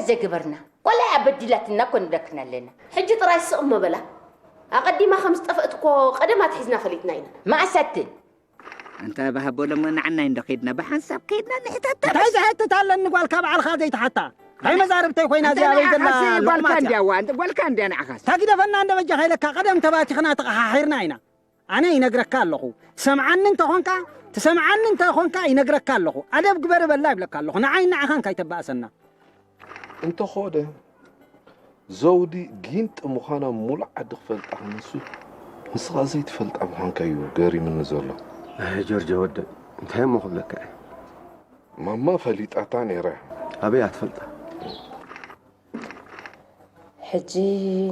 ዘግበርና ዋላ ኣበዲላትና እኮ ንብለክን ኣለና። ሕጂ ጥራይ ስቕ እሞ በላ። ኣቐዲማ ከም ዝጠፍእት እኮ ቀደም ኣትሒዝና ፈሊጥና ኢና። መኣሰትን ኣንታ ብሃቦ ለሞ ንዓናይ እንዶ ከይድና ብሓንሳብ ከይድና ንሕተታ እንታይ ዝሕትት ኣለኒ ጓልካ ባዕልኻ ዘይትሓታ ናይ መዛርብተይ ኮይና እዚኣ ኣበይ ዘላ ጓልካ ሎቕማጽ እያ እንዲያ ዋ ጓልካ እንዲያ ንዓኻስ ታግደፈና እንደ በጃኻ ኢለካ ቀደም ተባቲኽና ተቐሓሒርና ኢና ኣነ ይነግረካ ኣለኹ ትሰምዓኒ እንተኾንካ ትሰምዓኒ እንተኾንካ ይነግረካ ኣለኹ ኣደብ ግበር በላ ይብለካ ኣለኹ ንዓይ ንዓኻን ካይተባእሰና እንተኾነ ዘውዲ ጊንጢ ምዃና ሙሉእ ዓዲ ክፈልጣ ክንሱ ንስኻ ዘይትፈልጣ ምዃንካ እዩ ገሪምኒ ዘሎ። ኣይ ጆርጆ ወደይ እንታይ እሞ ክብለካ እየ። ማማ ፈሊጣታ ነይራ። ኣበይ እያ ትፈልጣ? ሕጂ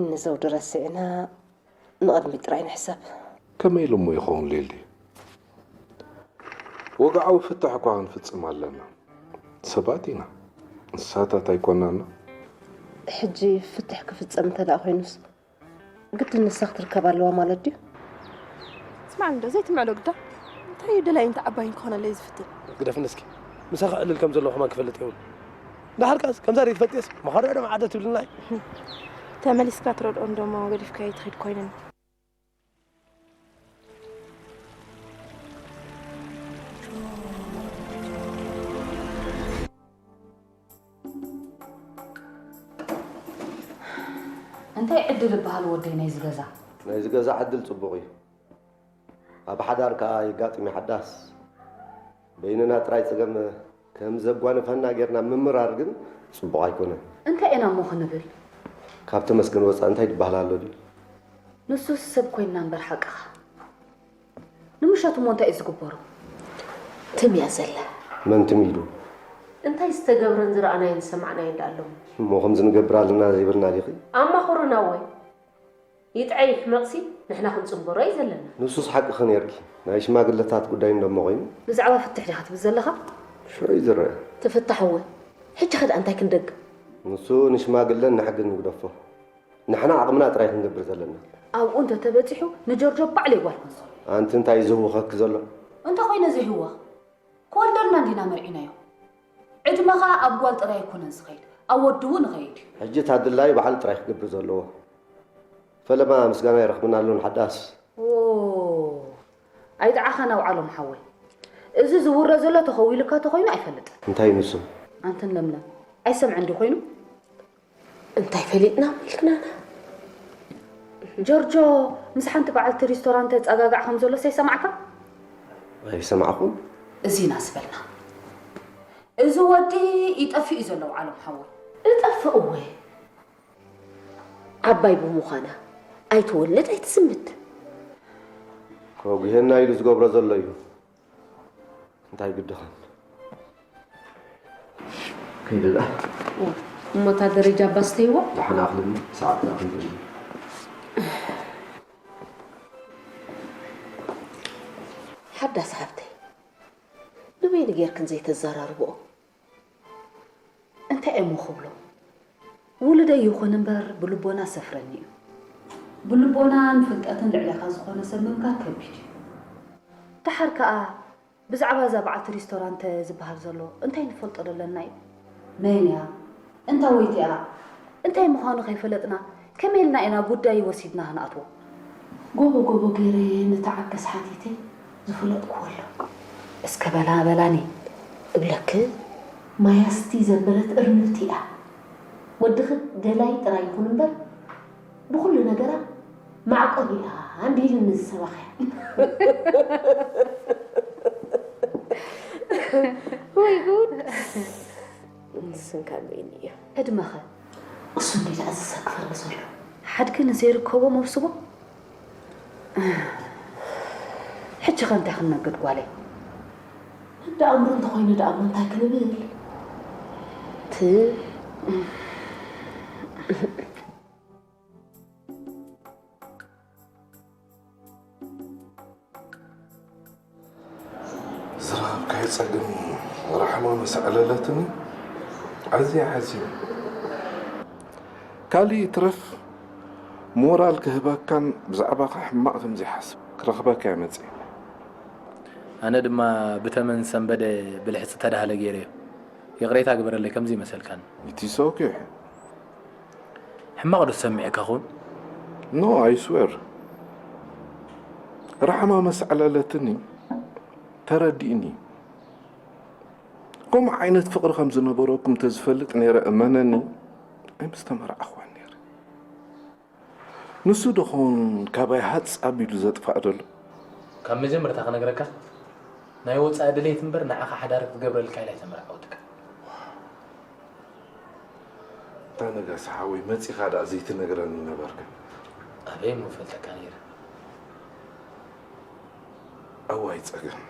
ንዘውዲ ረሲዕና ንቕድሚት ጥራይ ንሕሰብ። ከመይ ኢሉ እሞ ይኸውን ሌሊ? ወግዓዊ ፍትሕ እኳ ክንፍጽም ኣለና። ሰባት ኢና፣ እንስሳታት ኣይኮናና። ሕጂ ፍትሕ ክፍጸም እንተ ደኣ ኮይኑስ ግድን ንሳ ክትርከብ ኣለዋ ማለት ድዩ? ስማዕ እንዶ ዘይትምዕዶ ግዳ እንታይ እዩ ደላይን ተዓባይን ክኾነለይ ዝፍትን? ግደፍኒ እስኪ ምሳኺ ዕልል ከም ዘለኹ መን ክፈልጥ ይኽእል? ደሓር ከኣስ ከምዛ ዘይትፈልጥየስ መኸርዕ ዶ መዓደ ትብልናይ? ተመሊስካ ትረድኦ እንዶሞ ገዲፍካዮ ትኸይድ ኮይንኒ። እንታይ ዕድል ይበሃል ወደይ ናይዚ ገዛ? ናይዚ ገዛ ዕድል ጽቡቕ እዩ። ኣብ ሓዳር ከኣ የጋጥም ይሓዳስ። በይንና ጥራይ ጸገም ከም ዘጓንፈና ጌርና ምምራር ግን ጽቡቕ ኣይኮነን። እንታይ ኢና እሞ ክንብል? ካብ ተመስገን ወጻኢ እንታይ ዝበሃል ኣሎ ድዩ? ንሱስ ሰብ ኮይንና እምበር ሓቅኻ። ንምሸት እሞ እንታይ እዩ ዝግበሩ? ትም እያ ዘላ። መን ትም ኢሉ? እንታይ ዝተገብረን ዝረኣናዮን ዝሰማዕናዮን ደኣ ኣለዉ? እሞ ከምዚ ንገብር ኣለና ዘይበልና ዲኺ? ኣማኽሩና ወይ? ይጥዐ ይሕመቕሲ ንሕና ክንጽንበሮ እዩ ዘለና። ንሱስ ሓቅኺ ነይርኪ። ናይ ሽማግለታት ጉዳይ እንዶ እሞ ኮይኑ። ብዛዕባ ፍትሕ ዲኻ ትብል ዘለኻ? ሽዑ እዩ ዝረአ። ትፍታሕ እወ። ሕጂ ኸ ደኣ እንታይ ክንደግም? ንሱ ንሽማግለን ንሕግን ንግደፎ። ንሕና ዓቕምና ጥራይ ክንገብር ዘለና። ኣብኡ እንተ ተበጺሑ ንጆርጆ ባዕለይ ጓል ክንስኦ። ኣንቲ እንታይ እዩ ዝህውኸኪ ዘሎ? እንተ ኾይነ ዘይህወኽ ክወልደልና እንዲና መርዒናዮ። ዕድመኻ ኣብ ጓል ጥራይ ኣይኮነን ዝኸይድ፣ ኣብ ወዲ እውን ይኸይድ እዩ። ሕጂ እታ ድላዩ ባዕሉ ጥራይ ክገብር እዩ ዘለዎ። ፈለማ ምስጋና ኣይረኽብናሉን ሓዳስ። ዎ ኣይጠዓኻን ኣውዓሎም ሓወይ። እዚ ዝውረ ዘሎ ተኸዊሉካ ተኾይኑ ኣይፈልጥን። እንታይ እዩ ንሱ? ኣንትን ለምለም ኣይሰምዕን ድዩ ኮይኑ? እንታይ ፈሊጥና ኢልክናና? ጆርጆ ምስ ሓንቲ በዓልቲ ሪስቶራንት ጸጋጋዕ ከም ዘሎስ ኣይሰማዕካን? ኣይሰማዕኩን። እዚና ዝበልና። እዚ ወዲ ይጠፍእ እዩ ዘሎ በዓሎም ሓወይ። እጠፍእ እወ። ዓባይ ብምዃና ኣይትወልድ ኣይትስምት። ከጉሄና ኢሉ ዝገብሮ ዘሎ እዩ። እንታይ ግድኻን? ከይደ ደኣ። እሞ እታ ደረጃ እባ ስተይዋ። ደሓን ኣኽልኒ፣ ሰዓት ደኣ ክንርኢ። ሓዳስ ሓብተይ፣ ንበይኑ ጌርክን ዘይተዘራርብኦ? እንታይ እሞ ክብሎ? ውሉደይ ይኹን እምበር ብልቦና ሰፍረኒ እዩ። ብልቦናን ፍልጠትን ልዕሌኻ ዝኾነ ሰብ ምምካር ከቢድ እዩ። ደሓር ከኣ ብዛዕባ እዛ በዓልቲ ሪስቶራንተ ዝበሃል ዘሎ እንታይ ንፈልጦ ዶ ኣለና እዩ? መን እያ? እንታወይቲ እያ? እንታይ ምዃኑ ከይፈለጥና ከመይ ኢልና ኢና ጉዳዩ ወሲድና ክንኣትዎ? ጎቦ ጎቦ ገይረ ንተዓገስ ሓቲተ ዝፈለጥክዎ ኣሎ። እስከ በላ በላኒ እብለክን። ማያስቲ ዘበለት እርምቲ እያ። ወድኺ ደላይ ጥራይ ይኹን እምበር ብኹሉ ነገራ ማዕቆብ እያ እንዲልኒ ዝሰባኽያ። ወይ ጉድ! ንስን ካልበይኒ እያ። ዕድመኸ? እሱ እንዴት ኣዚ ዘክፈኒ ዘሎ ሓድጊ ንዘይርከቦ መብስቦ ሕጂ ኸ እንታይ ክንነግድ ጓለይ? ደኣምሮ እንተኾይኑ ደኣሞ እንታይ ክንብል? ት ዝረኸብካዮ ጸገም ራሕማ ምስ ኣዕለለትኒ ኣዝየ ሓዚነ። ካልእ ይትረፍ ሞራል ክህበካን ብዛዕባኻ ሕማቕ ከም ዘይሓስብ ክረኽበካ እየ መጺኤ። ኣነ ድማ ብተመን ሰንበደ ብልሕጺ ተዳህለ ገይረዮ። ይቕሬታ ግበረለይ፣ ከምዚ ይመሰልካኒ። It is okay. ሕማቕ ዶ ሰሚዐካ ኹን? No, I swear. ራሕማ መስ ዓለለትኒ ተረዲእኒ። ከምኡ ዓይነት ፍቕሪ ከም ዝነበረኩም ተዝፈልጥ ነይረ እመነኒ ኣይምስተመርዓኹዋን ነይረ። ንሱ ዶ ኸውን ካባይ ሃጽ ኣቢሉ ዘጥፋእ ዘሎ? ካብ መጀመርታ ክነግረካ፣ ናይ ወጻኢ ድሌት እምበር ንዓኻ ሓዳር ክትገብረልካ ኢላ ኣይተመርዓወትካ። እታ ነጋሲ ሓወይ መጺኻ ደኣ ዘይትነግረኒ ነበርካ። ኣበይ እሞ ፈልጠካ ነይረ? ኣዋይ ጸገም፣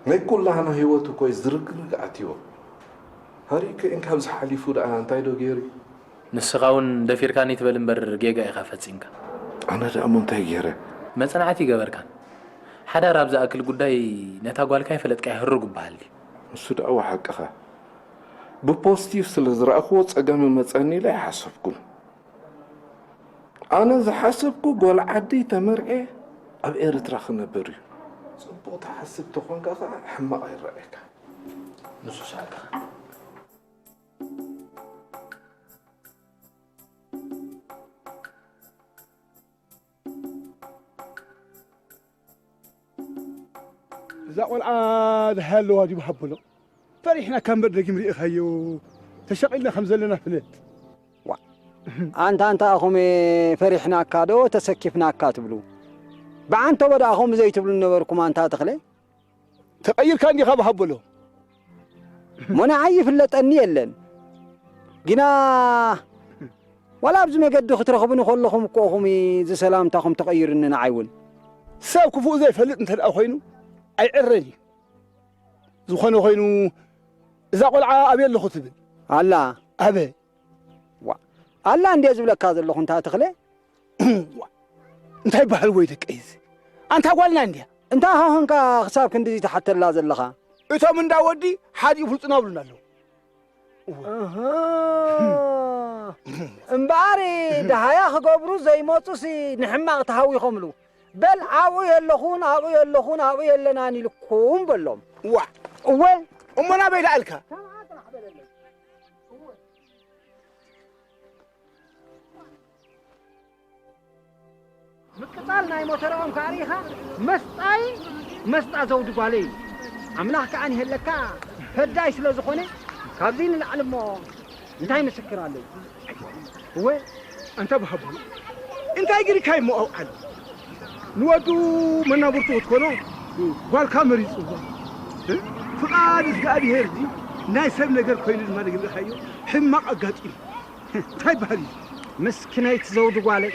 ናይ ኩላህና ህይወት እኮ እዩ ዝርግርግ ኣትይዎ። ሃሪእከ ኢን ካብዚ ሓሊፉ ደኣ እንታይ ዶ ገይሩ እዩ? ንስኻ እውን ደፊርካኒ ትበል እምበር ጌጋ ኢኻ ፈጺምካ። ኣነ ደኣ እሞ እንታይ ገይረ? መጽናዕቲ ይገበርካን። ሓዳር ኣብ ዝኣክል ጉዳይ ነታ ጓልካ ይፈለጥካ ህሩግ ይበሃል ድዩ? ንሱ ደኣ እዋ ሓቅኻ። ብፖስቲቭ ስለ ዝረኣኽዎ ጸገም ይመጸኒ ኢለ ኣይሓሰብኩን። ኣነ ዝሓሰብኩ ጓል ዓደይ ተመርዕየ ኣብ ኤርትራ ክነብር እዩ። ጽቡቕ ትሓስብ ተኾንካ ኸኣ ሕማቕ ኣይረኣየካ። ንሱ ሳካ እዛ ቆልዓ ደሃይ ኣለዋ ድዩ ሃበሎ? ፈሪሕናካ እምበር ደጊም ርኢኻዮ ተሸቒልና ከም ዘለና ፍለጥ። ኣንታ ኣንታ ኣኹም ፈሪሕናካ ዶ ተሰኪፍናካ ትብሉ? ብዓንተቦ ደኣ ከምኡ ዘይትብሉ ነበርኩም ኣንታ ተኽለ? ተቐይርካ እንዲኻ ብሃበሎ። እሞ ንዓይ ይፍለጠኒ የለን። ግና ዋላ ኣብዚ መገዲ ክትረኽቡኒ ከለኹም እኮ እኹም እዚ ሰላምታኹም ተቐይሩኒ ንዓይ እውን። ሰብ ክፉእ ዘይፈልጥ እንተ ደኣ ኮይኑ ኣይዕረን እዩ። ዝኾነ ኮይኑ እዛ ቆልዓ ኣበይ ኣለኹ ትብል? ኣላ ኣበ ዋ ኣላ እንድየ ዝብለካ ዘለኹ እንታ ተኽለ። እንታይ በሃል ወይ ደቀይዚ ኣንታ ጓልና እንድያ። እንታይ ኸ ኾንካ ክሳብ ክንድዚ ትሓተላ ዘለኻ? እቶም እንዳ ወዲ ሓዲኡ ፍልጡና ብሉና ኣለዉ። እህ፣ እምበኣር ደሃያ ክገብሩ ዘይመፁሲ ንሕማቕ ተሃዊኾምሉ። በል ኣብኡ የለኹን ኣብኡ የለኹን ኣብኡ የለናን ኢልኩም በሎም። ዋ እወ እሞ ናበይ ደኣልካ? ምቅጻል ናይ ሞተርኦም ከኣ ርኢኻ መስጣይ መስጣ ዘውዲ ጓለይ ኣምላኽ ከኣ ንሄለካ ፈዳይ ስለ ዝኾነ ካብዚ ንላዕሊ እሞ እንታይ ምስክር ኣለይ እወ ኣንታ ብሃቡ እንታይ ግርካይ እሞ ኣውዓል ንወዱ መናብርቱ ክትኮኖ ጓልካ መሪጽዋ ፍቓድ እግዚኣብሄር ዲ ናይ ሰብ ነገር ኮይኑ ድማ ንግብርኻዮ ሕማቕ ኣጋጢሙ እንታይ በሃል እዩ? ምስክነይቲ ዘውዲ ጓለይ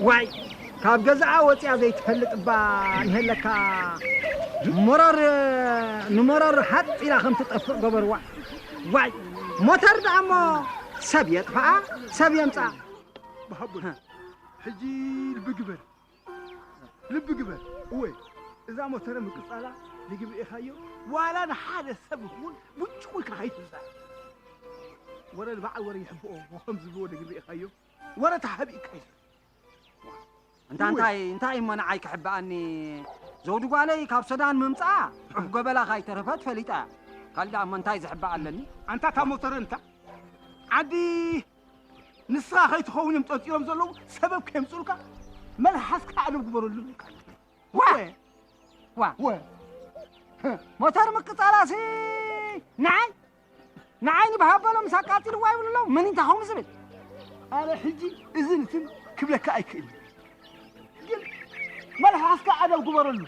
ዋይ ካብ ገዛኣ ወፂኣ ዘይትፈልጥ እባ እንሄለካ መረር ንመረር ሃጥ ኢላ ከም ትጠፍእ ገበርዋ ዋይ ሞተር ደኣ እሞ ሰብ የጥፍኣ ሰብ የምፅኣ ብሃቡና ሕጂ ልቢ ግበር ልቢ ግበር እወ እዛ ሞተረ ምቅፃላ ንግብኤኻዮ ዋላ ንሓደ ሰብ ይኹን ብጭቑ ኢልካ ከይትዛረብ ወረ ንበዓል ወረ ይሕብኦ ወከም ዝብልዎ ንግብኤኻዮ ወረ ተሃቢእካ እዩ እንታ እንታይ እንታይ እሞ ንዓይ ክሕብኣኒ ዘውዲ ጓለይ ካብ ሱዳን ምምፅኣ ዕፍ ጎበላ ካይተረፈት ፈሊጣ እያ ካልእ ደኣ እሞ እንታይ ዝሕብኣ ኣለኒ ኣንታ እታ ሞተረ እንታ ዓዲ ንስኻ ከይትኸውን እዮም ጠርጢሮም ዘለዉ ሰበብ ከየምፅኡልካ መልሓስካ ኣደብ ግበረሉ ይብሉካ ዋ ዋ ሞተር ምቅፃላሲ ንዓይ ንዓይ ንብሃበሎ ምስ ኣቃፂልዋ ይብሉ ኣለዉ መን እንታይ ከምኡ ዝብል ኣነ ሕጂ እዝን እትን ክብለካ ኣይክእልን ግን መልሓስካ ኣደብ ግበረሉ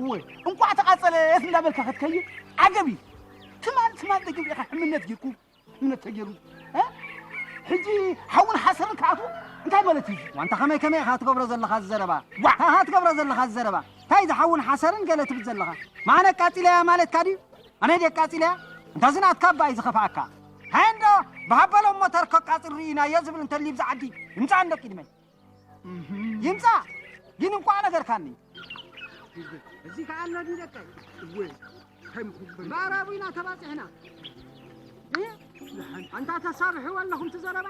እወ እንቋዕ ተቃፀለት እንዳበልካ ክትከይድ ዓገብ እዩ ትማል ትማል ደገብ ኢኻ ሕምነት ጌርኩም እምነት ተገይሩ ሕጂ ሓውን ሓሰርን ክኣትዉ እንታይ ማለት እዩ ዋንታ ከመይ ከመይ ኢኻ ትገብሮ ዘለኻ ዝዘረባ ዋሓ ትገብሮ ዘለኻ ዝዘረባ እንታይ ዝሓውን ሓሰርን ገለ ትብል ዘለኻ ማነ ቃፂለያ ማለትካ ድዩ ኣነ ድየ ቃፂለያ እንታዚ ናትካ እባ እዩ ዝኸፍኣካ ሃይ እንዶ ብሃበሎም ሞተር ከቃፅል ርኢናዮ ዝብል እንተልዩ ብዚ ዓዲ ይምፃ እንዶ ቂድመይ ይምፃእ ግን እንኳዕ ነገርካኒ እዚ ከዓ ኣሎ ድዩ ደቀይ እምበኣር ኣብኡ ኢና ተባፂሕና እ? ኣንታ ተሳርሕዎ ኣለኹም ትዘረባ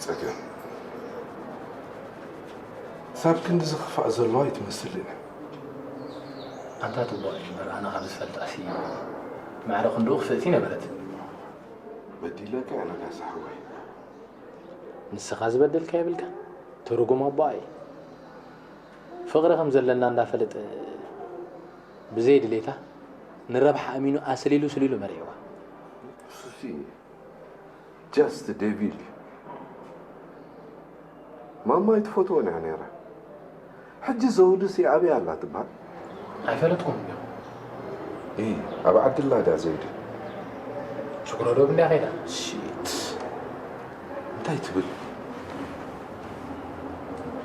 ጸገም ክሳብ ክንዲ ዝኽፋእ ዘሎ ኣይትመስልን። ኣንታ ትቦ እዩ እምበር ኣነ ካብ ዝፈልጣሲ ማዕረ ክንድኡ ክፍእቲ ነበረት። በዲለካ እየ ነጋሲ ሓወይ። ንስኻ ዝበደልካ የብልካ ትርጉም ኣቦኣ እዩ። ፍቕሪ ከም ዘለና እንዳፈለጠ ብዘይ ድሌታ ንረብሓ ኣሚኑ ኣስሊሉ ስሊሉ መሪዕዋ። እሱሲ just devil እዩ። ማማ ኣይትፈትዎን እያ ነይራ። ሕጂ ዘውድሲ ኣበይ ኣላ ትበሃል? ኣይፈለጥኩን እዮ። እይ ኣብ ዓድላ ድያ ዘይዲ? ሽግሮ ዶብ እንድያ ከይዳ። ሽት እንታይ ትብል?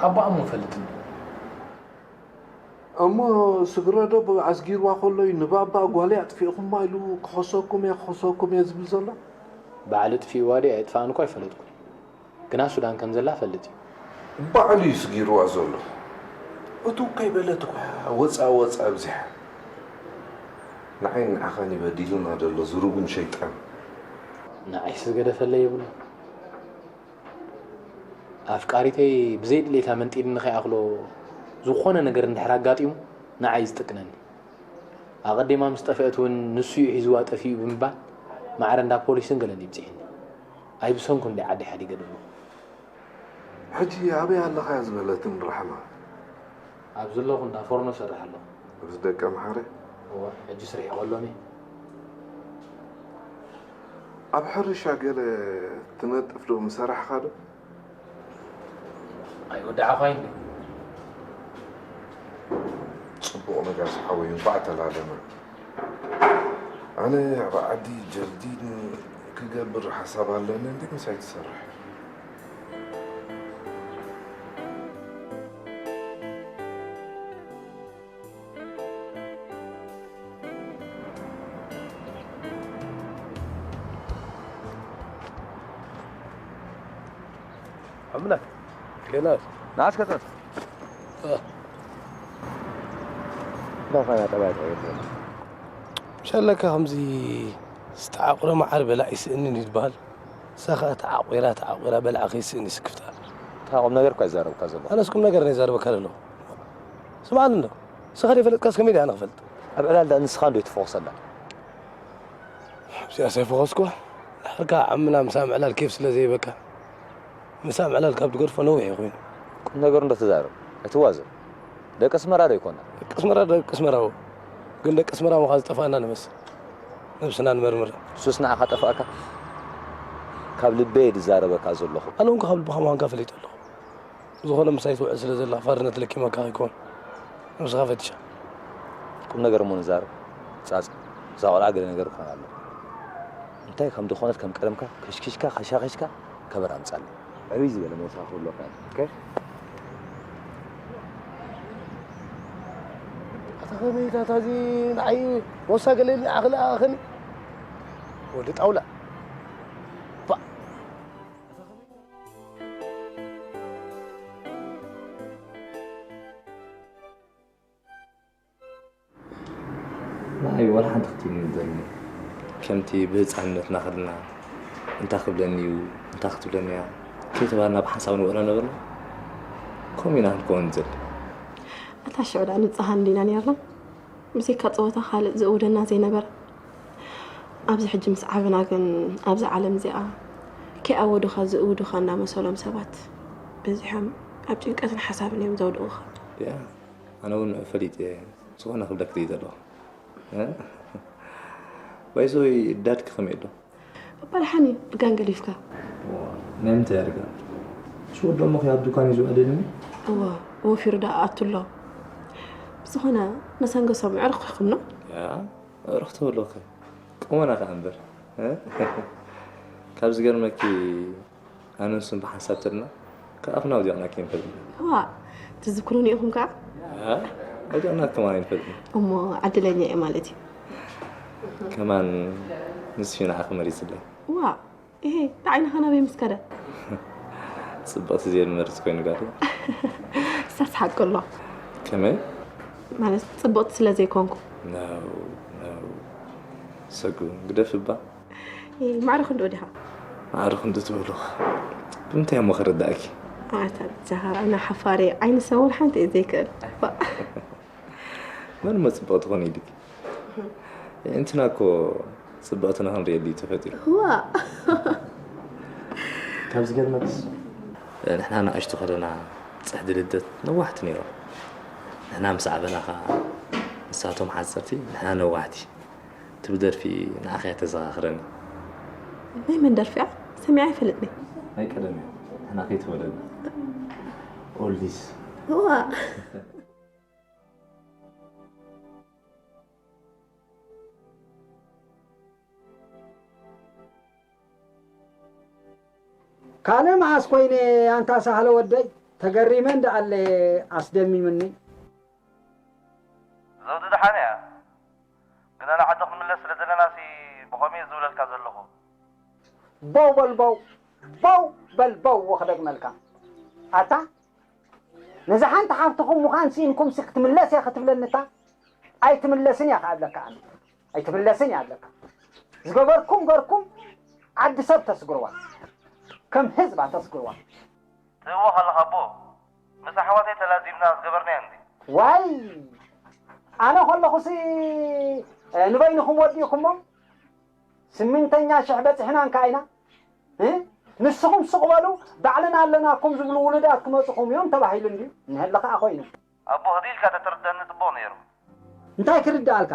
ኣቦኣ እሞ ፈልጥኒ። እሞ ስግረ ዶብ ኣስጊርዋ ከሎ እዩ ንባባ ጓለይ ኣጥፊእኹማ ኢሉ ክኸሰኩም እየ ክኸሰኩም እየ ዝብል ዘሎ? ባዕሉ ጥፊእዋ ድዩ ኣየጥፍኣን እኳ ኣይፈለጥኩን። ግና ሱዳን ከም ዘላ ፈልጥ እዩ። ባዕሉ እዩ ስጊርዋ ዘሎ። እቱ ከይበለት እኳ ወፃ ወፃ ኣብዚሓ። ንዓይ ንዓኻን ይበዲሉና ዘሎ ዝርጉም ሸይጣን። ንዓይ ስገደፈለይ የብሉ። ኣፍቃሪተይ ብዘይ ድሌታ መንጢልኒ ከይኣኽሎ ዝኾነ ነገር እንድሕር ኣጋጢሙ ንዓይ ዝጥቅነኒ። ኣቐዲማ ምስ ጠፍአት እውን ንሱ እዩ ሒዝዋ ጠፊኡ ብምባል ማዕረ እንዳ ፖሊስን ገለን ይብፅሕኒ። ኣይብሰንኩ እንዲ ዓዲ ሓዲገ ደሎ። ሕጂ ኣበይ ኣለኻ ዝበለትን ራሕማ? ኣብ ዘለኹ እንዳ ፎርኖ ሰርሕ ኣለኹ። ምስ ደቀ ምሓረ? እወ፣ ሕጂ ስርሒ ከሎኒ። ኣብ ሕርሻ ገለ ትነጥፍ ዶ ምሰራሕኻ ዶ? ኣይወዳዕኻይ እንዲ። ጽቡቕ ነጋሲ ሓወይ እንኳዕ ተላለና። ኣነ ኣብ ዓዲ ጀርዲን ክገብር ሓሳብ ኣለኒ እንዲ ምሳይ ትሰርሕ? ኣምላክ ገና ንዓስ ከጠት ዳፋና ጠባይ ተወደ ሸለካ ከምዚ ዝተዓቁረ መዓር በላዕ ይስእንን ይትበሃል። ሰኸ ተዓቂራ ተዓቂራ በላዕ ከይስእን ይስክፍታ። እታ ቁም ነገር እኳ ይዛረብካ ዘሎ። ኣነስ ቁም ነገር ነው ይዛረበካ ዘሎ። ስምዓኒ እንዶ ንስኻ ዘይፈለጥካስ ከመይ ዲኣ ንኽፈልጥ? ኣብ ዕላል ዳ ንስኻ እንዶ ይትፈኹሰላ። ኣብዚኣ ሰይፈኸስኩ። ድሕርካ ዓምና ምሳም ዕላል ኬፍ ስለ ዘይበካ። ምሳም ዕላል ካብ ትገድፎ ነዊሕ እዩ ኮይኑ። ቁም ነገሩ እንዶ ተዛረብ። ኣይትዋዘ። ደቂ ኣስመራ ዶ ኣይኮና? ደቂ ኣስመራ ደቂ ኣስመራ እዎ። ግን ደቂ ኣስመራ ምዃን ዝጠፋእና ንመስል። ነብስና ንመርምር። ሱስ ንዓኻ ጠፋእካ? ካብ ልበይ ድዛረበካ ዘለኹ። ኣነ እውን ካብ ልብኻ ምዃንካ ፈሊጠ ኣለኹ። ብዝኾነ ምሳይ ትውዕል ስለ ዘለኻ ፋርነት ለኪመካ ከይኮን። ነብስኻ ፈትሻ። ቁም ነገር እሞ ንዛረብ። ጻጸ። እዛ ቆልዓ ገለ ነገር ክኾን ኣለዎ። እንታይ ከም ዝኾነት ከም ቀደምካ ከሽኪሽካ ከሻኺሽካ ከበር ኣምጻለይ። ዕብይ ዝበለ ሞሳ ክብለካ እየ። ኦኬ? ኣታ ከመይ እታ እታ እዚ ንዓይ ሞሳ ገለ ኢሉ ንዓኺ ለኣኸኒ? ወዲ ጣውላ። ባ። ንዓይ ዋላ ሓንቲ ክትብልኒ ዘይትደሊ። ከምቲ ብህጻንነትና ከለና እንታይ ክብለኒ እዩ፣ እንታይ ክትብለኒ እያ ከይተባሃልና ብሓንሳብ ንውዕሎ ነበርና። ከምኡ ኢና ክንከውን ንደሊ። ኣታ ሽዑ ደኣ ንብጻሃ እንዲና ኔርና። ብዘይካ ጸወታ ካልእ ዝእውደና ዘይነበረ። ኣብዚ ሕጂ ምስ ዓበና ግን ኣብዛ ዓለም እዚኣ ከይኣወዱኻ ዝእውዱኻ እንዳመሰሎም ሰባት በዚሖም ኣብ ጭንቀትን ሓሳብን እዮም ዘውድቑኻ። ያ፣ ኣነ እውን ፈሊጠ እየ ዝኾነ ክብለኪ ደይ ዘለኹ። እ? ባይዘወይ ዳድኪ ከመይ ኣሎ? ኣባልሓኒ ብጋን ገሊፍካ። ናይ ምንታይ ኣደጋ? ሽወዶ እሞ ከይ ኣብ ዱካን እዩ ዝውዕል ኢሉኒ። እወ፣ ወፊሩ ደኣ ኣቱ ኣሎ። ብዝኾነ መሰንገሶም ኣዕሩኽ ኢኹም ዶ? ያ፣ ኣዕሩኽ ተበልኹ። ቁመና ከኣ እምበር። እ? ካብ ዝገርመኪ ኣነ ንሱን ብሓንሳብ ተድና ካብ ኣፍና ኣውዲቕናኪ ኣይንፈልጥን። ዋእ ትዝክሩኒ ኢኹም ከኣ። ኣውዲቕናኪ ከማን ኣይንፈልጥን። እሞ ዕድለኛ እየ ማለት እዩ። ከማን ንሱ እዩ ንዓኺ መሪጽለይ። ዋእ እሄ ንዓይ ንኻ ናበይ ምስ ከደ። ጽብቕቲ ዘይምመርጽ ኮይኑ ጋር። እሳስ ሓቂ ኣሎ። ከመይ? ማለት ጽብቕቲ ስለ ዘይኮንኩ። ነው ነው ሰጉ ግደፍ እባ። ማዕረ ክንድኡ ዲኻ? ማዕረ ክንድኡ ትበሉ። እንታይ እሞ ክርዳእኪ? ኣታ ብቻኻ ኣነ ሓፋሪ ዓይኒ ሰውር ሓንቲ እየ ዘይክእል። መን እሞ ጽብቕ ትኾን ኢልኪ? እንትና እኮ ጽብቕትና ክንርእየሉ እዩ ተፈጢሩ። ዋ! ካብ ዝገርመክስ ንሕና ንኣሽቱ ከለና ጽሕዲ ልደት ነዋሕቲ ነይሮም። ንሕና ምስ ዓበና ኸዓ ንሳቶም ሓጸርቲ ንሕና ነዋሕቲ ትብል ደርፊ ንዓኺ እያ ተዘኻኽረኒ። ናይ መን ደርፊ እያ? ሰሚዐ ኣይፈልጥን። ናይ ቀደም እያ። ንሕና ከይተወለድና። ኦልዲስ። ዋ! ካልእ መዓስ ኮይነ ኣንታ ሳህለ ወደይ፣ ተገሪመ እንዳኣለ ኣስደሚምኒ። ዘውዲ ደሓን እያ፣ ግን ንዓዲ ክንምለስ ስለ ዘለናሲ ብኸምኡ እየ ዝብለልካ ዘለኹ። በው በል በው፣ በው በል በው፣ ወክደግመልካ። ኣታ ነዛ ሓንቲ ሓፍትኹም ምዃን ስኢንኩምሲ ክትምለስ እያ ክትብለኒ እታ? ኣይትምለስን እያ ክኣብለካ ኣነ። ኣይትምለስን እያ ኣብለካ። ዝገበርኩም ገርኩም ዓዲ ሰብ ተስግርዋ። ከም ህዝባ ተስግርዋ። ትእወ ከለኻ ኣቦ፣ ምስ ኣሕዋተይ ተላዚብና ዝገበርናዮ እንዲ። ዋይ! ኣነ ከለኹሲ፣ እ፣ ንበይንኹም ወዲእኩሞ? ስሚንተኛ ሽሕ በጺሕና እንካ ኢና? እ? ንስኹም ሱቕ በሉ፣ ባዕልና ኣለናኩም ዝብሉ ውሉዳት ክመጹኹም እዮም ተባሂሉ እንድዩ። እንሀለ ኸኣ ኮይኑ። ኣቦ፣ ህድእ ኢልካ ተተረድኣኒ ጽቡቕ ነይሩ። እንታይ ክርድኣልካ?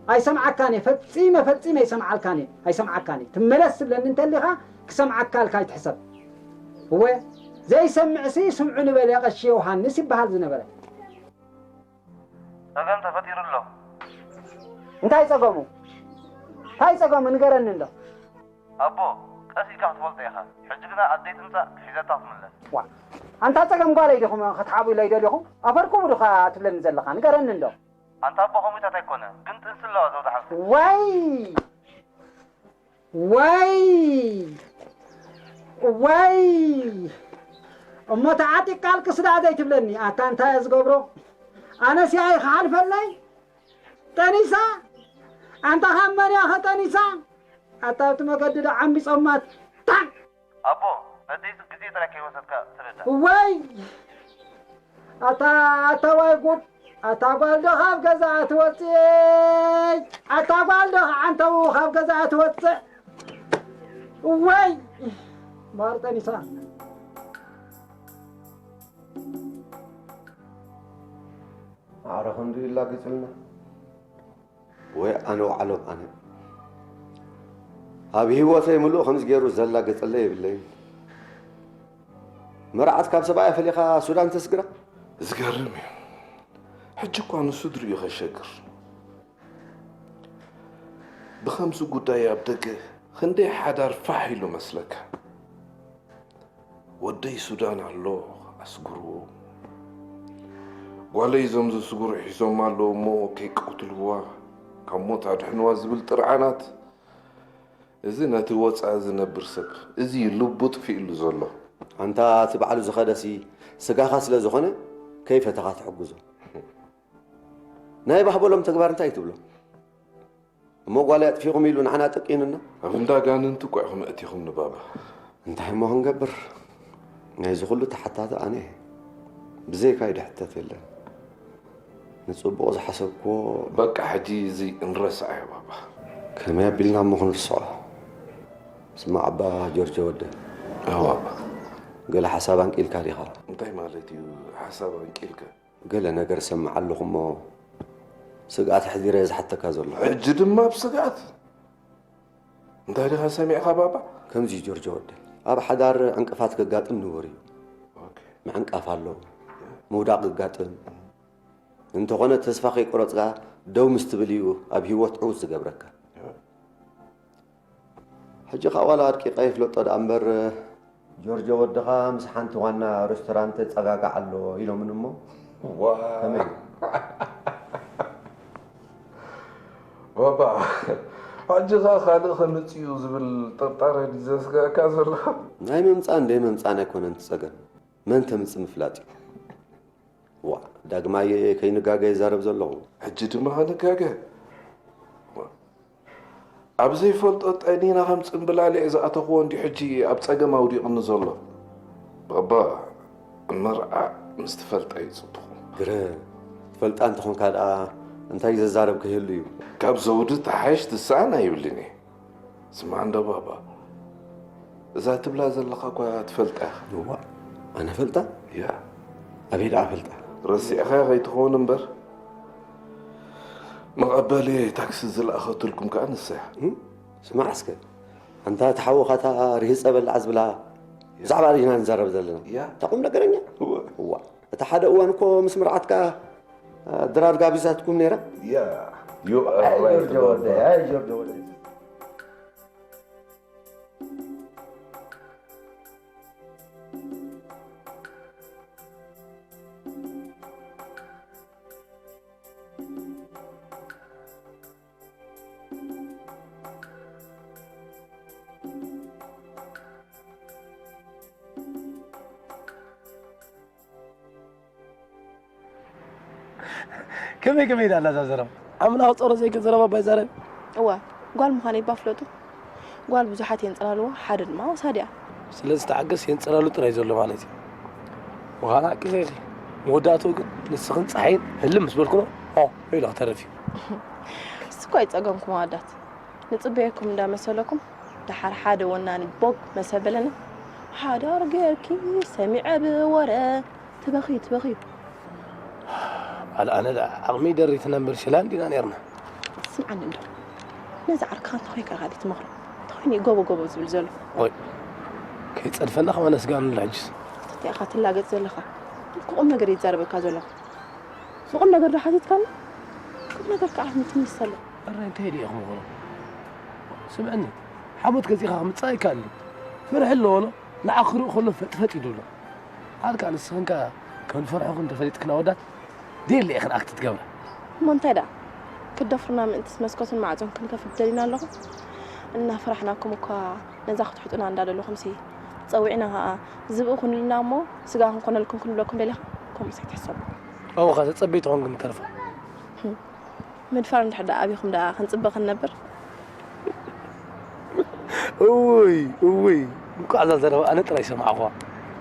ኣይሰምዓካን እየ፣ ፈጺመ፣ ፈጺመ ኣይሰምዓልካን እየ፣ ኣይሰምዓካን እየ። ትመለስ ትብለኒ እንተሊኻ፣ ክሰምዓካ ኢልካ ኣይትሕሰብ። እወ፣ ዘይሰምዕሲ ስምዑ ንበለ ቀሺ ዮሃንስ ይበሃል ዝነበረ። ጸገም ተፈጢሩ ኣሎ። እንታይ ጸገሙ? እንታይ ጸገሙ? ንገረኒ እንዶ። ኣቦ፣ ቀስ ኢልካ ክትፈልጦ ኢኻ። ሕጂ ግና ኣደይ ትምጻእ፣ ሒዛታ ክትምለስ። ዋ፣ ኣንታ ጸገም ጓለይ ዲኹም ክትሓቡ ኢለ ኣይደለኹም? ኣፈርኩቡ ዲኻ ትብለኒ ዘለኻ? ንገረኒ እንዶ። ኣንታ ኣቦ፣ ከምኡታት ኣይኮነ፣ ግን ጥንሲ ኣለዋ ዘውዲ ሓፍተይ። ዋይ! ዋይ! ዋይ! እሞ ተዓጢቕካ ኣልቅስ ደኣ ዘይትብለኒ። ኣታ እንታይ እየ ዝገብሮ? ኣነስ እያ ይክሓልፈለይ? ጠኒሳ? ኣንታ ካብ መን እያ ኸጠኒሳ? ኣታ ኣብቲ መገዲ ዶ ዓምቢጾማ? ታን! ኣቦ፣ ነደይ ግዜ ጥራይ ከይወሰድካ ትርዳእ። እዋይ! ኣታ፣ ኣታ ዋይ ጉድ! ኣታ ጓል ዶ ካብ ገዛ ትወጽእ? ኣታ ጓል ዶ ዓንተው ካብ ገዛ ትወጽእ? እዋይ! ማር ጠኒሳ። ማዕረ ክንዱ ይላግጽልና። ወይ ኣነ ወዓሎም ኣነ። ኣብ ህይወተይ ምሉእ ከምዚ ገይሩ ዘላግጸለይ የብለይን። መርዓት ካብ ሰብኣያ ፈሊኻ ሱዳን ተስግራ? ዝገርም እዩ። ሕጂ እኳ ንሱ ድርእዩ ከሸግር። ብኸምዚ ጉዳይ ኣብ ደገ ክንደይ ሓዳር ፋሕ ኢሉ መስለካ? ወደይ ሱዳን ኣሎ ኣስግርዎ። ጓለይ እዞም ዘስግሩ ሒዞማ ኣለዉ እሞ ከይቀትልዋ፣ ካብ ሞት ኣድሕንዋ ዝብል ጥርዓናት። እዚ ነቲ ወጻኢ ዝነብር ሰብ፣ እዚ እዩ ልቡ ጥፊእሉ ዘሎ። ኣንታ እቲ ባዕሉ ዝኸደሲ ስጋኻ ስለ ዝኾነ ከይፈተኻ ትሕግዞ። ናይ ባህበሎም ተግባር እንታይ ትብሎ? እሞ ጓለይ ኣጥፊኹም ኢሉ ንዓና ጠቂኑና? ኣብ እንዳ ኣጋንንቲ እኮ ኢኹም ኣእቲኹምኒ ባባ። እንታይ እሞ ክንገብር? ናይዚ ኩሉ ተሓታቲ ኣነ እየ። ብዘይካይ ድሕተት የለን። ንጽቡቕ ዝሓሰብክዎ በቃ ሕጂ እዚ እንረስዓዮ ባባ። ከመይ ኣቢልና እሞ ክንርስዖ? ስማዕ ኣባ ጆርጆ ወደ። ኣዎ ኣባ። ገለ ሓሳብ ኣንቂልካ ዲኻ? እንታይ ማለት እዩ ሓሳብ ኣንቂልካ? ገለ ነገር እሰምዕ ኣለኹ እሞ ስግኣት ኣሕዲረ እየ ዝሓተካ ዘለኹ። ሕጂ ድማ ብስግኣት? እንታይ ዲኻ ሰሚዕካ ባባ? ከምዚ እዩ ጆርጆ ወደይ፣ ኣብ ሓዳር ዕንቅፋት ከጋጥም ንቡር እዩ። ኦኬ። ምዕንቃፍ ኣሎ፣ ምውዳቕ ከጋጥም። እንተኾነ ተስፋ ከይቆረጽካ ደው ምስ ትብል እዩ ኣብ ህይወት ዕዉት ዝገብረካ። ሕጂ ኸኣ ዋላ ኣድቂቐ ይፍለጦ ደኣ እምበር፣ ጆርጆ ወድኻ ምስ ሓንቲ ዋና ሬስቶራንት ጸጋጋዕ ኣሎ ኢሎምኒ እሞ። ዋው። ከመይ? ባባ፣ ሕጂ ኸኣ ካልእ ከምጽእ እዩ ዝብል ጥርጣረ ድዩ ዘስግኣካ ዘሎ? ናይ ምምጻእን ደይ ምምጻእን ኣይኮነን እቲ ጸገም፣ መን ከምጽእ ምፍላጥ እዩ። ዋእ፣ ዳግማይ ከይንጋገ ይዛረብ ዘለኹ። ሕጂ ድማ ከንጋገ? ኣብ ዘይፈልጦ ጠኒና ከም ጽምብላሊዕ ዝኣተኽዎ እንድዩ ሕጂ ኣብ ጸገም ኣውዲቑኒ ዘሎ። ባባ፣ መርዓ ምስ ትፈልጣ እዩ ጽቡቕ። ግረ፣ ትፈልጣ እንተኾንካ ደኣ እንታይ ዘዛረብ ክህሉ እዩ? ካብ ዘውዲ ተሓይሽ ትስኣን ኣይብልን እየ። ስማዕ እንዶ ባባ፣ እዛ ትብላ ዘለኻ እኳ ትፈልጣ ኢኻ። እዋ፣ ኣነ ፈልጣ? ያ፣ ኣበይ ደኣ ፈልጣ? ረሲዕኻ ከይትኸውን እምበር፣ መቐበሊ ታክሲ ዝለኣኸትልኩም ከኣ ንሳ እያ። እም? ስማዕ እስከ፣ ኣንታ እቲ ሓውኻ እታ ርሂጸ በላዕ ዝብላ ብዛዕባ ኢና ንዛረብ ዘለና። ያ። እታ ቁም ነገረኛ? እወ። እዋ፣ እቲ ሓደ እዋን እኮ ምስ መርዓትካ ድራር ጋቢዛትኩም ነይራ። ያ፣ you are right about that. ከመይ ከመይ ዳላ እዛ ዘረባ? ኣምላኽ ጸሮ ዘይከ ዘረባ ባይ ዛረብ። እዋ ጓል ምዃነይ እባ ፍለጡ። ጓል ብዙሓት የንጸላልዋ፣ ሓደ ድማ ወሳዲኣ። ስለዚ ተዓገስ የንጸላሉ ጥራይ ዘሎ ማለት እዩ። ምዃና ኣቂሰ ኢኺ። መወዳእትኡ ግን ንስኽን ጸሓይን ህልም ምስ በልኩኖ ኦ ኢሉ ክተርፍ እዩ። እሱ እኮ ኣይጸገምኩም ኣወዳት። ንጽበየኩም እንዳመሰለኩም ደሓር ሓደ ወናኒ ቦግ መሰበለና ሓዳር ጌርኪ ሰሚዐ ብወረ ትበኺ ትበኺ ኣል ኣነ ደኣ ዓቕሚ ደሪትና እምበር ሽላ እንዲና ነርና። ስምዓኒ እንዶ ነዚ ዓርክኻ እንተኾይካ ኢኻ ድዩ ትመኽሮ? እንተኾይኑ እዩ ጎቦ ጎቦ ዝብል ዘሎ። ኦይ ከይጸድፈና ከማን ኣስጋእኑላ ሕጅስ። እንታይ ኢኻ ትላገጽ ዘለኻ? እኮ ቁም ነገር እየ ዝዛረበካ ዘለኹ። ብቑም ነገር ዶ ሓቲትካኒ? ቁም ነገር ከዓ ምትምስ ኣሎ። ኣረ እንታይ ድየ ክምኽሮ? ስምዐኒ ሓሞት ገዚእኻ ክምጻእ ኣይከኣልን እዩ። ፍርሒ ኣለዎ ሎ ንዓ ክርኢ ከሎ ፈጥፈጥ እዩ ዝብሎ። ዓርካ ንስኽን ከኣ ከም ዝፈርሑኽን እንተፈሊጥክን ኣወዳት ደየለ ኢኽን ኣክት ትገብራ። እሞ እንታይ ደኣ ክትደፍሩና ምእንትስ መስኮትን ማዕጾን ክንከፍት ደሊና ኣለኹም? እናፈራሕናኩም እኳ ነዛ ክትሕጡና እንዳደለኹምሲ ጸዊዕና ከኣ ዝብኢ ኩኑልና እሞ ስጋ ክንኮነልኩም ክንብለኩም ደሊኻ? ከምኡስ ኣይትሕሰቡ። ኣብኡ ኸኣ ተጸበይቲ ኾንክን ትተርፋ። ምድፋር እንድሕር ደኣ ኣቢኹም ደኣ ክንጽበ ክንነብር። እውይ እውይ እንኳዕ እዛ ዘረባ ኣነ ጥራይ ሰማዕኹዋ።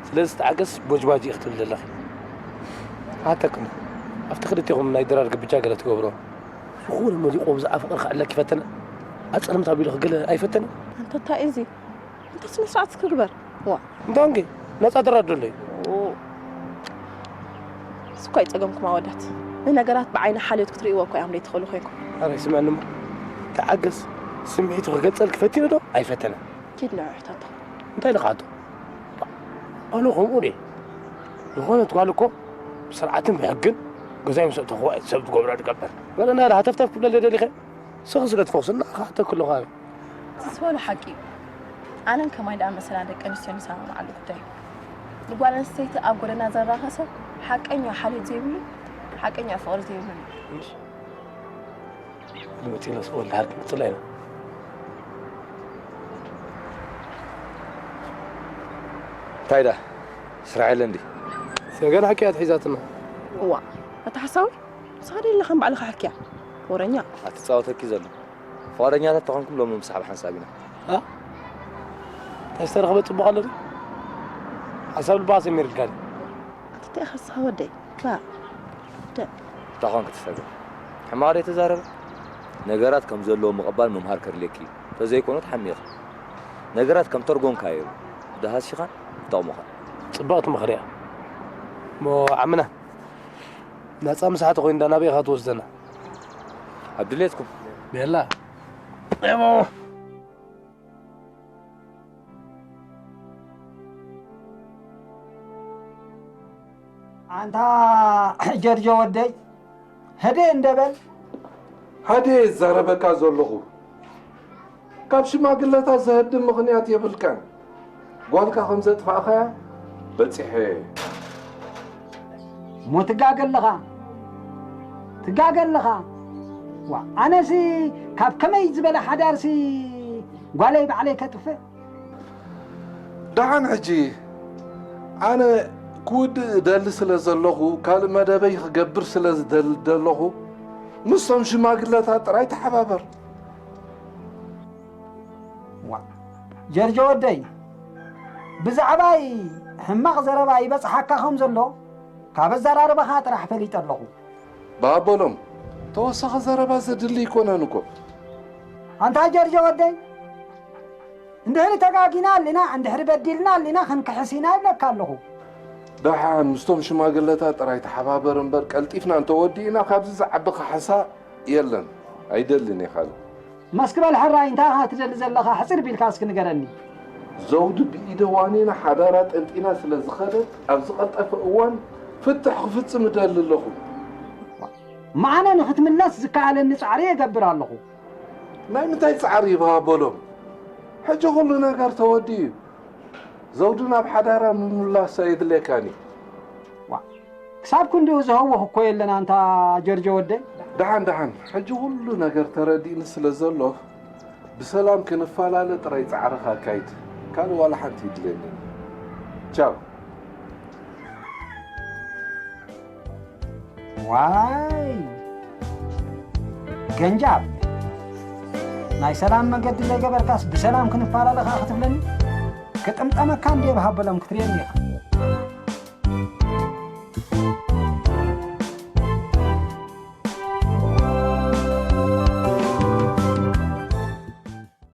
ስለዚ ተዓገስ ቦጅባጅ ኢኺ ትብሊ ዘለኺ። ክሓተክን ኣብቲ ክልቴኹም ናይ ድራር ግብጃ ገለ ትገብሮ ዝኾነ መሊቑ ብዛዕባ ፍቕሪ ክዕለኪ ፈተነ ኣጸልምት ኣቢሉ ክገለ ኣይፈተነ። ኣንታ እንታይ እዚ እንተ ስነ ስርዓት እስኪ ግበር። ዋ እንታንኪ ነጻ ድራር ዶ ኣለዩ? እሱ እኳ ይጸገምኩም ኣወዳት ንነገራት ብዓይኒ ሓልዮት ክትርእይዎ እኳ ኢኹም ዘይትኽእሉ ኮይንኩም። ኣረ ስምዕኒ እሞ ተዓገስ። ስምዒቱ ክገልጸልኪ ፈቲኑ ዶ ኣይፈተነን? ኪድ ንዑ ሕተቶ። እንታይ ኢልኻ ኣቶ? ኣነ ከምኡ ድየ? ዝኾነት ጓል እኮ ብስርዓትን ብሕግን ገዛይ ምስ ኣእተኽዋ እየ ሰብ ዝገብራ ዝቀበል። በለ ናዳ ሃተፍተፍ ክብለለይ ደሊኸ? ስኺ ስለ ትፈኽስና ክሓተኪ ኣለኹ ኣነ። ትስበሉ ሓቂ እዩ። ኣነን ከማይ ደኣ መሰላ ደቂ ኣንስትዮ ንሰማምዓሉ ጉዳይ እዩ። ንጓል ኣንስተይቲ ኣብ ጎደና ዘራኸ ሰብ ሓቀኛ ሓልዮት ዘይብሉ ሓቀኛ ፍቕሪ ዘይብሉ እዩ። እሺ። ንመጺና ስቕ በል ደሓር ክንጽላ ኢና። እንታይ ዳ ስራሕ የለን ድዩ? ሰገን ሓቂ እያ ኣትሒዛትና። እዋ ኣታ ሓሳዊ ንስኻ ዶ የለኻን ባዕልኻ ሓኪያ ወረኛ። ኣትጻወተኪ ዘሎ ፍቓደኛታት ተኾንኩም ሎሚ ምሳሕ ብሓንሳብ ኢና። ኣ እንታይ ዝተረኽበ ጽቡቕ ኣሎ ድዩ? ሓሳብ ልባ ኣሰሚርልካ ድዩ? ኣንተ እንታይ ኢኻ ንስኻ ወደይ? ባ ደ እንታይ ኾንክ ትሰገር? ሕማቕ ድየ ተዛረበ? ነገራት ከም ዘለዎም ምቕባል ምምሃር ከድልየኪ እዩ። ተዘይኮይኑ ትሓሚኺ። ነገራት ከም ተርጎምካዮ እዩ። ደሃሲኻን ይጠቕሙኻን። ጽብቕቲ ምኽሪ እያ። እሞ ዓምና ናጻ ምሳሕ ተኾይኑ ዳ ናበይ ኢኻ ትወስደና? ኣብ ድሌትኩም። ቤላ ኤሞ ኣንታ ጀርጆ ወደይ ህድእ እንደ በል። ሃድየ ይዛረበካ ዘለኹ። ካብ ሽማግለታት ዘህድም ምኽንያት የብልካን። ጓልካ ከም ዘጥፋእኻያ በጺሐ። እሞ ትጋገ ኣለኻ ትጋገ ኣለኻ። ዋ ኣነሲ ካብ ከመይ ዝበለ ሓዳርሲ ጓለይ ባዕለይ ከጥፍእ። ደሓን ሕጂ ኣነ ክውድእ እደሊ ስለ ዘለኹ፣ ካልእ መደበይ ክገብር ስለ ዝደሊ ደለኹ፣ ምስቶም ሽማግለታት ጥራይ ተሓባበር። ዋ ጀርጆ ወደይ ብዛዕባይ ሕማቕ ዘረባ ይበጽሓካ ከም ዘሎ ካብ ኣዘራርባኻ ጥራሕ ፈሊጠ ኣለኹ። ባቦሎም፣ ተወሳኺ ዘረባ ዘድሊ ኣይኮነን እኮ። ኣንታ ጀርጆ ወደይ፣ እንድሕሪ ተጋጊና ኣሊና፣ እንድሕሪ በዲልና ኣሊና ክንክሕስ ኢና ይብለካ ኣለኹ። ደሓን ምስቶም ሽማግለታት ጥራይ ተሓባበር እምበር፣ ቀልጢፍና እንተወዲእና ካብዚ ዝዓቢ ካሕሳ የለን። ኣይደልን እየ ካልእ። መስክበል ሕራይ፣ እንታይ ኢኻ ትደሊ ዘለኻ? ሕጽር ቢልካ እስኪ ንገረኒ። ዘውዲ ብኢደ ዋኒና ሓዳራ ጠንጢና ስለ ዝኸደት፣ ኣብ ዝቐልጠፈ እዋን ፍትሕ ክፍጽም እደሊ ኣለኹ። መዓነ ንኽትምለስ ዝከኣለኒ ጻዕሪ እገብር ኣለኹ። ናይ ምንታይ ጻዕሪ ይበሃበሎም? ሕጂ ኩሉ ነገር ተወዲኡ እዩ። ዘውዲ ናብ ሓዳራ ምምላስ ኣየድልየካን እዩ። ዋ፣ ክሳብ ክንድኡ ዝህወኽ እኮ የለን ኣንታ ጀርጆ ወደይ። ደሓን ደሓን፣ ሕጂ ኩሉ ነገር ተረዲእኒ ስለ ዘሎ ብሰላም ክንፈላለ ጥራይ ጻዕርኻ ኣካይድ። ካልእ ዋላ ሓንቲ ይድልየኒ። ቻው። ዋይ ገንጃብ፣ ናይ ሰላም መገዲ ዘይገበርካስ ብሰላም ክንፈላለ ኸኣ ክትብለኒ? ክጥምጠመካ እንድየ ብሃበሎም ክትርእየኒ ኢኻ።